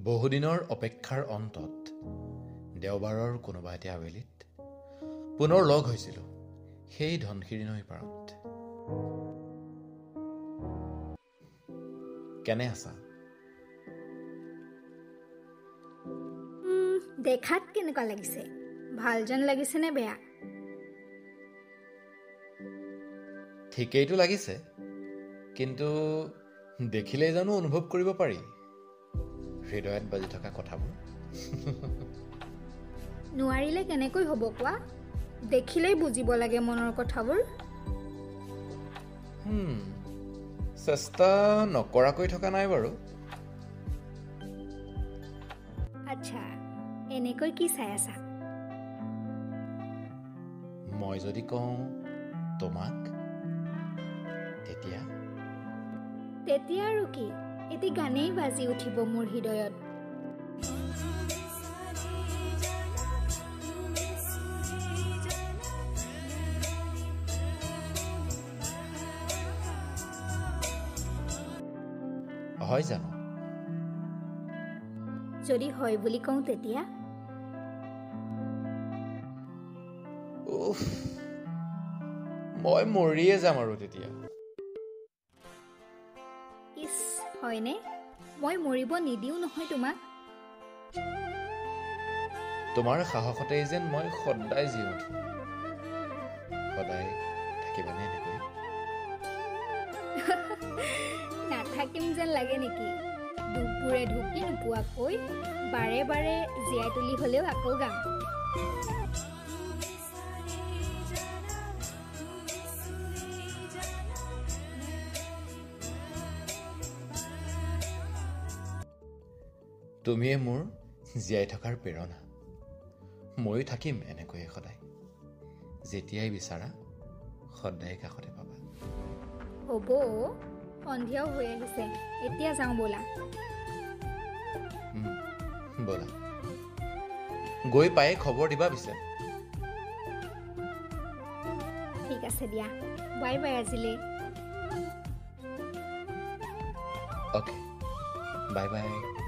বহুদিনৰ অপেক্ষাৰ অন্তত দেওবাৰৰ কোনোবা এটি আবেলিত পুনৰ লগ হৈছিলোঁ সেই ধনশিৰি নৈৰ পাৰত। কেনে আছা? দেখাত কেনেকুৱা লাগিছে? ভাল যেন লাগিছে নে বেয়া? ঠিকেইতো লাগিছে, কিন্তু দেখিলেই জানো অনুভৱ কৰিব পাৰি হৃদয়ত বাজি থকা কথাবোৰ? নোৱাৰিলে কেনেকৈ হ'ব কোৱা? দেখিলেই বুজিব লাগে মনৰ কথাবোৰ। চেষ্টা নকৰাকৈ থকা নাই বাৰু। আচ্ছা, এনেকৈ কি চাই আছা? মই যদি কওঁ তোমাক, তেতিয়া? তেতিয়া আৰু কি, এটি গানেই বাজি উঠিব মোৰ হৃদয়ত। হয় জানো? যদি হয় বুলি কওঁ তেতিয়া? উফ, মই মৰিয়ে যাম আৰু তেতিয়া। ইছ, হয়নে? মই মৰিব নিদিওঁ নহয় তোমাক। তোমাৰ সাহসতেই যেন মই সদায় জীয়াই উঠো। সদায় থাকিবানে এনেকৈ? নাথাকিম যেন লাগে নেকি? দুখবোৰে ঢুকি নোপোৱাকৈ বাৰে বাৰে জীয়াই তুলি হ'লেও আকৌ গাম। তুমিয়ে মোৰ জীয়াই থকাৰ প্ৰেৰণা। ময়ো থাকিম এনেকৈয়ে সদায়। যেতিয়াই বিচাৰা সদায় কাষতে পাবা। হ'ব, সন্ধিয়াও হৈ আহিছে, এতিয়া যাওঁ ব'লা। ব'লা, গৈ পায়ে খবৰ দিবা পিছে। ঠিক আছে দিয়া, বাই বাই আজিলৈ। Okay, bye bye.